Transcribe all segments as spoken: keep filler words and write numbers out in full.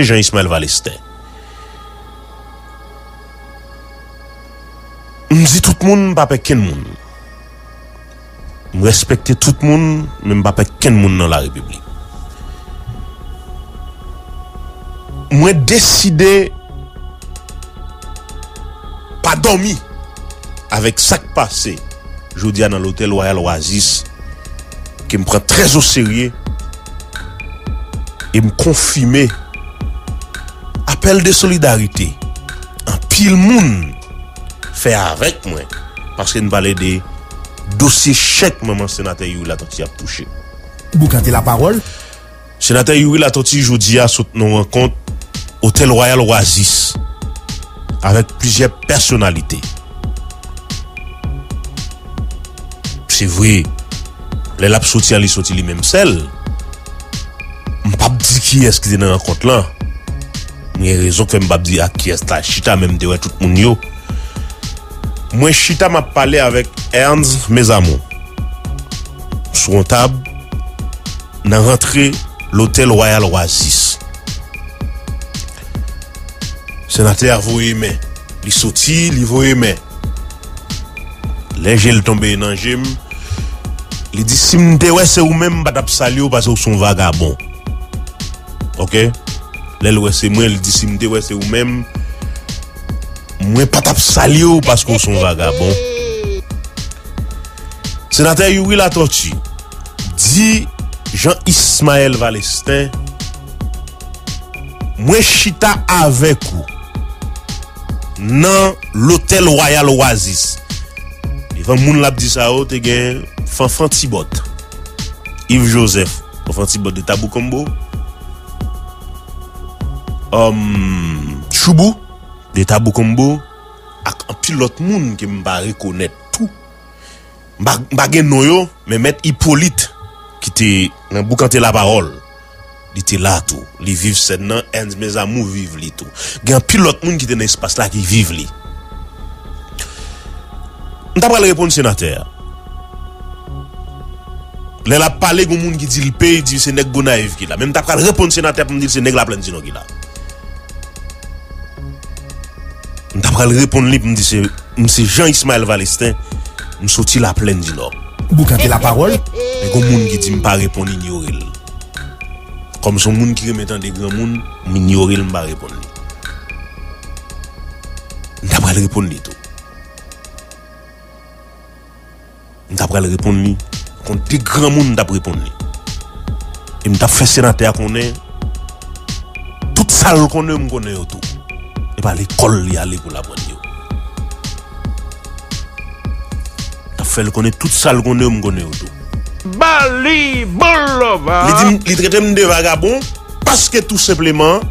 Jean Ismaël Valestin. M di tout moun, m pa pè kenn moun. M respekte tout moun, men m pa pè kenn moun nan larepiblik. Mwen deside pa dòmi avèk sa k pase jodi a nan lotèl Royal Oasis, ke m pran trè o serye, e m konfime apèl de solidarite anpil moun fè avèk mwen, paske n pale de dosye chèk manman senatè Youri Latortue ap touche. Boukante lapawòl. Senatè Youri Latortue jodi a sot nan rankont Otèl Royal Oasis avèk plizyè pèsonalite. Se vre, lè l ap soti a, li soti li menm sèl. M p ap di kiyès ki te nan rankont lan. M gen rezon k fè m p ap di ak kiyès la chita, men m te wè tout moun yo. Mwen chita, m ap pale avèk Ernst Mesamou sou yon tab nan rantre lotèl Royal Oasis. Senatè a voye men. Li soti, li voye men. Lè je l tonbe nan je m, li di, "Si m te wè se ou menm, m pa t ap salye w paske w se yon vagabon." Oke? Lè l wè se mwen, li di, "Si m te wè se ou menm, mwen pa t ap salye w paske w se yon vagabon." Senatè Youri Latortue di Jean Ismaël Valestin, "Mwen chita avèk ou nan lotèl Royal Oasis." Devan moun l ap di sa yo, te gen Fanfan Tibòt, Yves Joseph, Fanfan Tibòt de Tabou Combo, um, Choubou de Tabou Combo, ak anpil lòt moun ke m pa rekonèt tou. M pa, m pa gen non yo, men Mèt Ipolit, ki te nan Boukante Lapawòl, li te la tou. Li viv sèn nan, Ernst Mesamou viv li tou. Gen anpil lòt moun ki te nan espas la ki viv li. M ta pral reponn senatè a. Lè l ap pale, gon moun ki di l pe, di se nèg Gonayiv ki la. Men m ta pral reponn senatè a pou m di l se nèg Laplèn di Nò ki la. M ta pral reponn li pou m di se, m se Jean Ismaël Valestin, m soti Laplèn di Nò. Boukante lapawòl. Men gon moun ki di m pa reponn, inyore l. Kòm se yon moun ki renmen tande granmoun, m inyore l, m pa reponn li. M ta pral reponn li tou. M ta pral reponn li. Kont de granmoun, m t ap reponn li. E m t ap fè senatè a konnen tout sa l konnen yo, m konnen yo tou. E pa lekòl li ale pou l aprann yo. M t ap fè l konnen tout sa l konnen yo, m konnen yo tou. Ba li bon lòva. Li di m, li trete m de vagabon paske tou senpleman,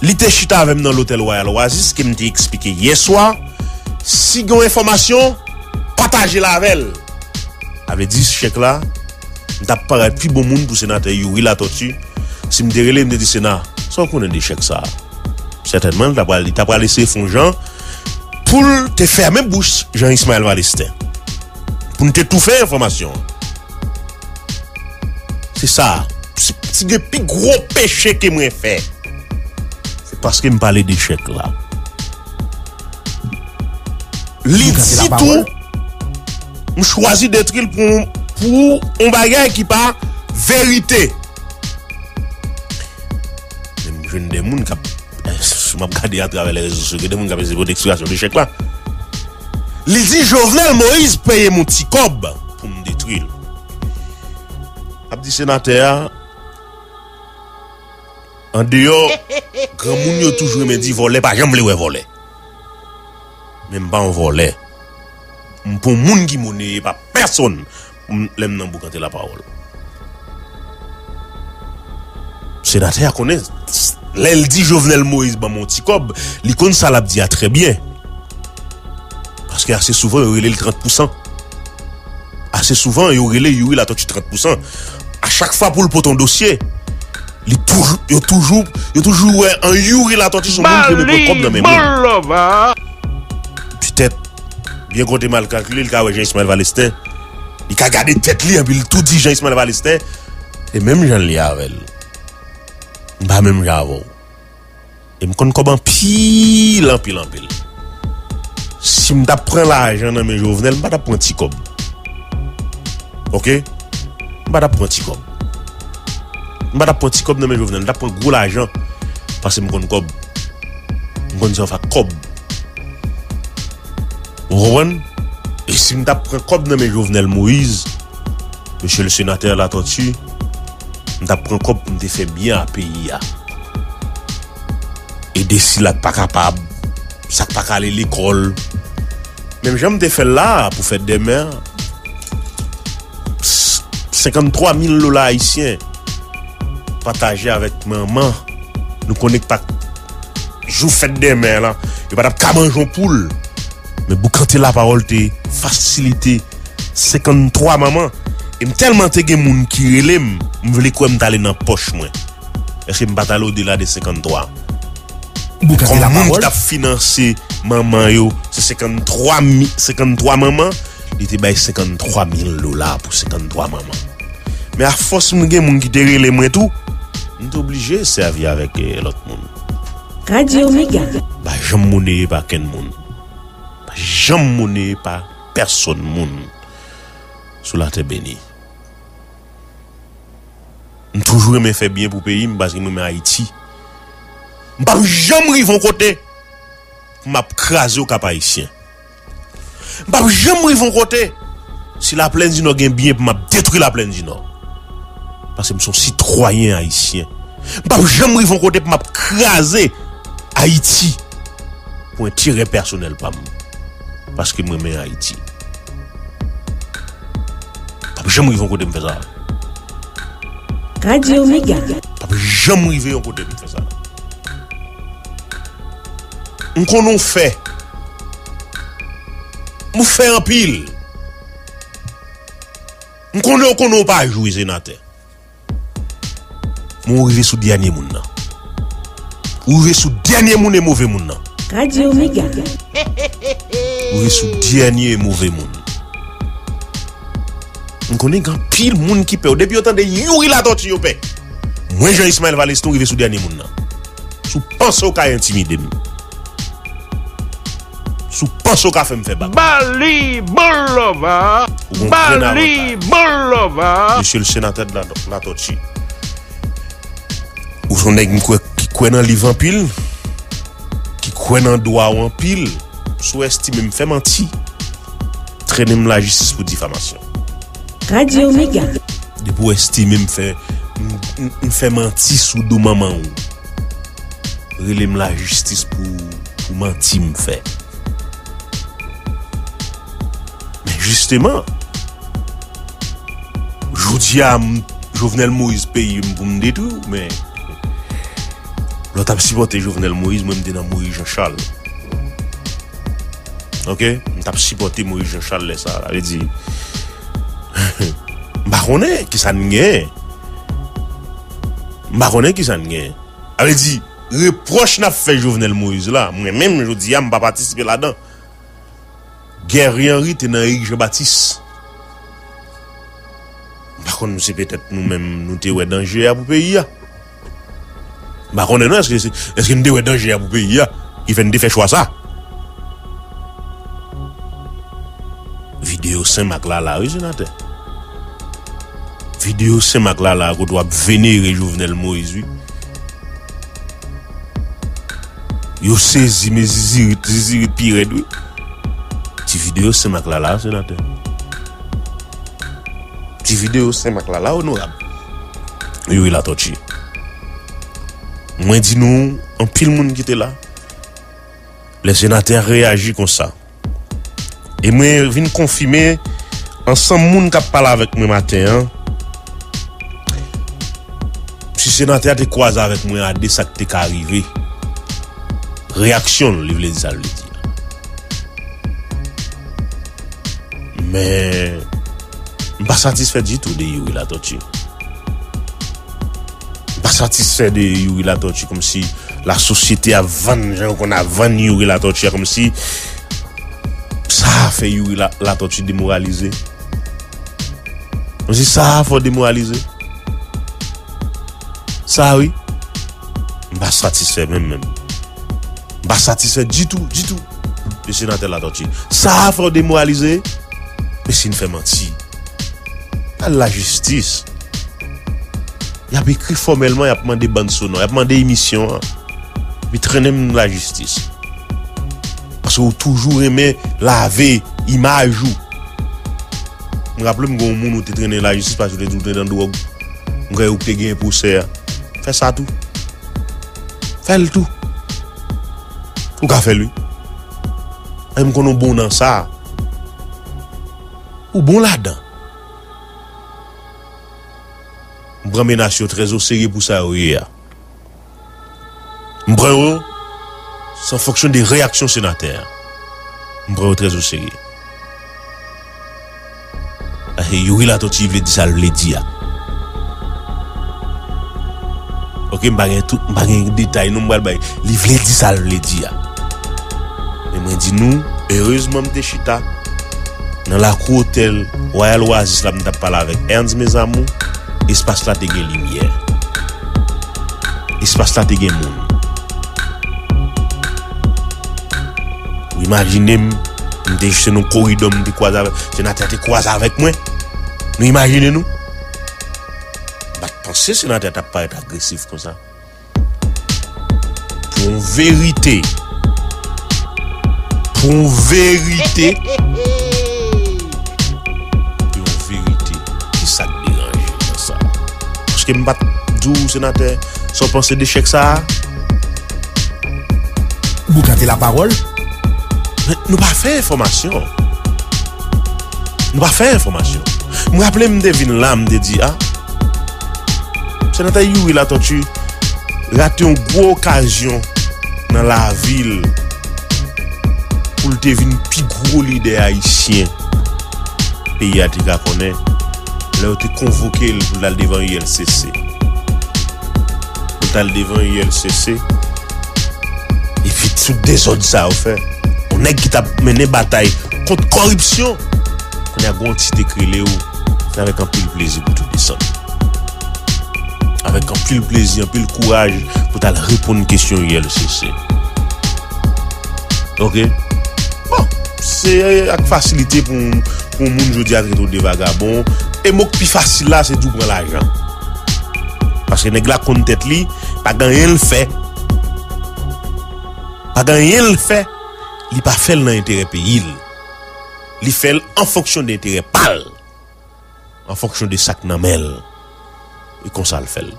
li te chita avè m nan lotèl Royal Oasis ke m te eksplike yè swa. Si gen yon enfòmasyon, pataje l avè l. Sa vle di, chèk la, m t ap parèt pi bon moun pou senatè Youri Latortue. Si m te rele, m te di, "Sena, sa w konnen de chèk sa a?" Sètènman, li t ap pral, li t ap pral eseye fè yon jan pou l te fèmen bouch Jean Ismaël Valestin. Pou n te toufe enfòmasyon an. Se sa. Si, si gen pi gwo peche ke mwen fè, se paske m pale de chèk la. Li di tou, m chwazi detwi l pou, pou yon bagay ki pa verite. Men m jwenn de moun k ap, si m ap gade atravè lè rezo sosyo, gen de moun k ap eseye pote eksplikasyon de chèk la. Li di Jovenel Moïse peye m yon ti kòb pou m detwi l. Ap di senatè a, andeyò, granmoun yo toujou renmen di vòlè pa janm vle wè vòlè. Men m pa yon vòlè. M pa yon moun ki moneye pa pèsonn, m, lè m nan Boukante Lapawòl. Senatè a konnen, lè l di Jovenel Moïse ban m yon ti kòb, li konn sa l ap di a trè byen. Paske ase souvan, yo rele l trant pousan. Ase souvan, yo rele Youri Latortue trant pousan. A chak fwa pou l pote yon dosye, li toujou, yo toujou, yo toujou wè an Youri Latortue se yon moun ki renmen pran kòb nan men moun. Petèt, byen konte mal kalkile, li ka wè Jean Ismaël Valestin. Li ka gade tèt li, epi l tou di Jean Ismaël Valestin, se menm jan l ye avè l. M pa menm jan avè w. E m konn kòb anpil, anpil, anpil. Si m t ap pran lajan nan men Jovenel, m pa t ap pran ti kòb. Oke? M pa t ap pran ti kòb. M pa t ap pran ti kòb nan men Jovenel, m t ap pran gwo lajan. Paske m konn kòb. M konn sa yo fè ak kòb. Ou konprann? E si m t ap pran kòb nan men Jovenel Moïse, mesye le senatè Latortue, m t ap pran kòb pou m te fè byen a peyi a. Ede sila k pa kapab, sa k pa ka ale lekòl. Menm jan m te fè l la a pou fèt dè mè, senkanntwa mil dola ayisyen pataje avèk manman. Nou konnen k pa t jou fèt dè mè lan, yo pa t ap ka manje yon poul. Men Boukante Lapawòl te fasilite senkanntwa manman. E m tèlman te gen moun ki rele m, m vle kwè m t ale nan pòch mwen. Èske m pa t ale odela de senkanntwa? Kòm moun ki t ap finanse manman yo, se senkanntwa mi-, senkanntwa manman, li te bay senkanntwa mil dola pou senkanntwa manman. Men afòs m gen moun ki te rele mwen tou, m te oblije sèvi avèk, eh, lòt moun. Radyo Mega. Pa janm moneye pa kenn moun. Pa janm moneye pa pèsonn moun sou latè beni. M toujou renmen fè byen pou peyi m paske m renmen Ayiti. M p ap janm rive yon kote pou m ap kraze Okap Ayisyen. M p ap janm rive yon kote, si Laplèn di Nò gen byen pou m ap detwi Laplèn di Nò. Paske m se yon sitwayen ayisyen. M p ap janm rive yon kote pou m ap kraze Ayiti pou enterè pèsonèl pa m. Paske m renmen Ayiti. M p ap janm rive yon kote m fè sa. Radyo Mega. M p ap janm rive yon kote m fè sa. M konnen w fè. M fè anpil. M konnen w konnen w pa jwe senatè. Men w rive sou dènye moun nan. Ou rive sou dènye moun e move moun nan. Radyo Mega. Ou rive sou dènye e move moun. M konnen gen anpil moun ki pè w. Depi yo tande Youri Latortue, yo pè. Mwen, Jean Ismaël Valestin, rive sou dènye moun nan. Si w panse w ka entimide m, si w panse w ka fè m fè bak, ba li bon lòva. Ou gon grenn avantaj. Ba li bon lòva. Mesye le senatè de la, Latortue. Ou se yon nèg m kwè, ki kwè nan liv anpil, ki kwè nan dwa w anpil. Si w estime m fè manti, trennen m lajistis pou difamasyon. Radyo Mega. Depi w estime m fè, m, m, m fè manti sou do manman w, rele m lajistis pou, pou manti m fè. Men jisteman, jodi a, m, Jovenel Moïse peye m pou m detwi w, men lè w t ap sipòte Jovenel Moïse, mwen m te nan Moïse Jean Charles. Oke? M t ap sipòte Moïse Jean Charles lè sa a. Sa vle di, m pa konnen kisa n genyen. M pa konnen kisa n genyen. Sa vle di, repwòch n ap fè Jovenel Moïse la, mwen menm, jodi a, m pa patisipe ladan. Guerrier Henry te nan Eric Jean Baptiste. M pa konn, se petèt nou menm, nou te wè danje a pou peyi a. M pa konnen non, èske se, èske n te wè danje a pou peyi a, ki fè n te fè chwa sa? Videyo Senmak la la, wi, senatè. Videyo Senmak la la, kote w ap venere Jovenel Moïse, wi. Yo sezi, men zizirit, zizirit pi rèd, wi. Ti videyo Senmak la la, senatè. Ti videyo Senmak la la, onorab Youri Latortue. Mwen di nou, anpil moun ki te la, lè senatè a reyaji konsa. E mwen vin konfime ansanm moun k ap pale avèk mwen maten an, si senatè a te kwaze avèk mwen a de sa k te ka rive. Reyaksyon l, li vle di sa l vle di a. Men, m pa satisfè ditou de Youri Latortue. M pa satisfè de Youri Latortue, kòmsi lasosyete ap vann, jan yo konn ap vann Youri Latortue a, kòmsi sa a fè Youri La-, Latortue demoralize. Kòmsi sa a fè w demoralize. Sa a, wi. M pa satisfè menm, menm. M pa satisfè ditou, ditou de senatè Latortue. Sa a fè w demoralize? Mesye, n fè manti. Al lajistis. Y ap ekri fòmèlman, y ap mande bann sonò, y ap mande emisyon an. Epi trennen m lajistis. Paske w toujou renmen lave imaj ou. M raple m gen yon moun ou te trennen lajistis paske w te di w te nan dwòg. M kwè ou te gen pwosè a. Fè sa tou. Fè l tou. Ou ka fè l wi. Ay, m konnen w bon nan sa. Ou bon ladan. M pran menas yo trè oserye pou sa yo ye a. M pran yo, se an fonksyon de reyaksyon senatè a. M pran yo trè oserye. Paske Youri Latortue vle di sa l vle di a. Oke, m pa gen tout, m pa gen detay non m pral bay. Li vle di sa l vle di a. Men mwen di nou, erezman m te chita nan lakou otèl Royal Oasis la, m t ap pale avèk Ernst Mezamour, espas la te gen limyè. Espas la te gen moun. Ou imajine m, m te jis nan koridò, m te kwaze avèk, senatè a te kwaze avèk mwen. Nou imajine nou? M pa t panse senatè a t ap parèt agresif konsa. Pou yon verite. Pou yon verite. Pou yon verite. Ki sa k deranje nan sa? Paske m pa t di w, senatè, sa w panse de chèk sa a? Boukante lapawòl. Men nou pa fè enfòmasyon. Nou pa fè enfòmasyon. M raple m te vin la, m te di, a, senatè Youri Latortue rate yon gwo okazyon nan lavi l pou l te vin pi gwo lidè ayisyen peyi a te ka konnen lè yo te konvoke l pou l al devan U L C C. Pou l t al devan U L C C. Epi tout dezòd sa yo fè. Yon nèg ki t ap mennen batay kont kòripsyon. Kounye a gon ti te k rele w. Se avèk anpil plezi pou tou desann. Avèk anpil plezi, anpil kouraj pou t al reponn kesyon U L C C. Oke? Bon, se ak fasilite pou, pou yon moun jodi a trete w de vagabon. E mo k pi fasil la, se di w pran lajan. Paske nèg la konn tèt li, pa gen anyen l fè. Pa gen anyen l fè, li pa fè l nan enterè peyi l. Li fè l an fonksyon de enterè pa l. An fonksyon de sa k nan men l. E konsa l fè l.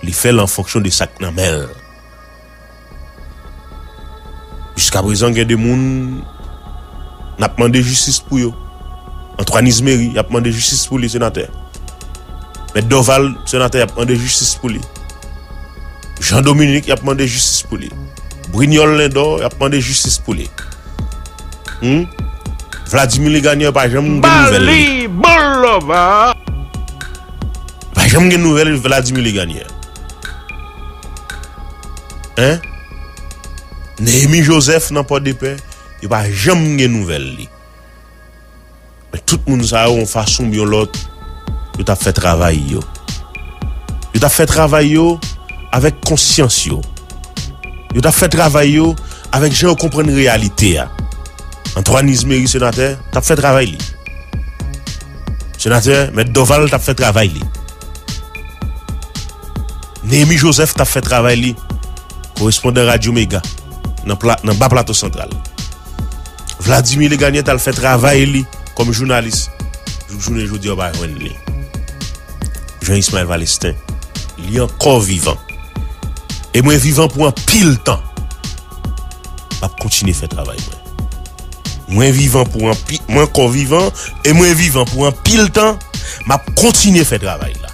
Li fè l an fonksyon de sa k nan men l. Jiskaprezan, gen de moun n ap mande jistis pou yo. Antoine Izmery, y ap mande jistis pou li, senatè. Mèt Dorval, senatè, y ap mande jistis pou li. Jean Dominique, y ap mande jistis pou li. Brignol Lindor, y ap mande jistis pou li. Hmm? Vladimir Legagneur pa janm gen nouvèl li. Bali, bon lova. Pa janm gen nouvèl Vladimir Legagneur. Hein? Néhémie Joseph nan Pòdepè, yo pa janm gen nouvèl li. Men tout moun sa yo, yon fason oubyen yon lòt, yo t ap fè travay yo. Yo t ap fè travay yo avèk konsyans yo. Yo t ap fè travay yo avèk jan yo konprann reyalite a. Antoine Izmery, senatè, t ap fè travay li. Senatè, Mèt Dorval t ap fè travay li. Néhémie Joseph t ap fè travay li. Korespondan Radyo Mega nan, pla, nan Ba Plato Santral. Vladimir Legagneur t al fè travay li kòm jounalis. Jouk jounen jodi a, w pa jwenn li. Jean Ismaël Valestin, li ankò vivan. E mwen vivan pou anpil tan. M ap kontinye fè travay mwen. Mwen vivan pou anpi-, mwen ankò vivan, e mwen vivan pou anpil tan, m ap kontinye fè travay la.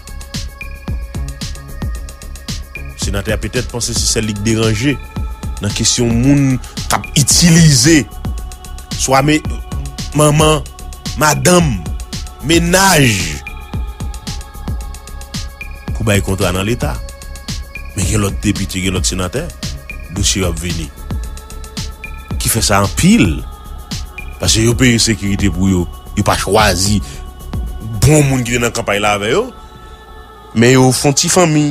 Senatè a petèt panse se sèl li k deranje nan kesyon moun k ap itilize swa me-, manman, madanm, mennaj pou bay kontra nan Leta. Men gen lòt depite, gen lòt senatè, dosye yo ap vini. Ki fè sa anpil. Paske yo peye sekirite pou yo. Yo pa chwazi bon moun ki te nan kanpay la avè yo. Men yo fè yon ti fanmi.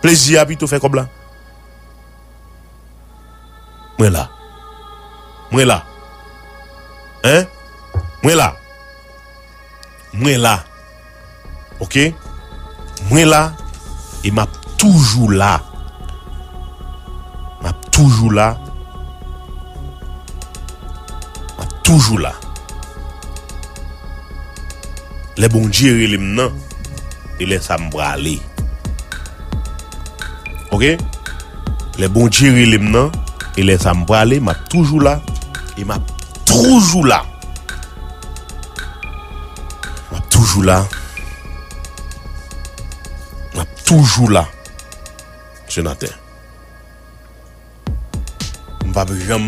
Plezi a pito fè kòb la. Mwen la. Mwen la. Hein? Mwen la. Mwen la. Ok? Mwen la. E m ap toujou la. M ap toujou la. M ap toujou la. Lè Bondye rele m nan, e lè sa m prale. Ok? Lè Bondye rele m nan, e lè sa m prale, m ap toujou la. E m ap toujou la. M ap toujou la. M ap toujou la. Senatè. M p ap janm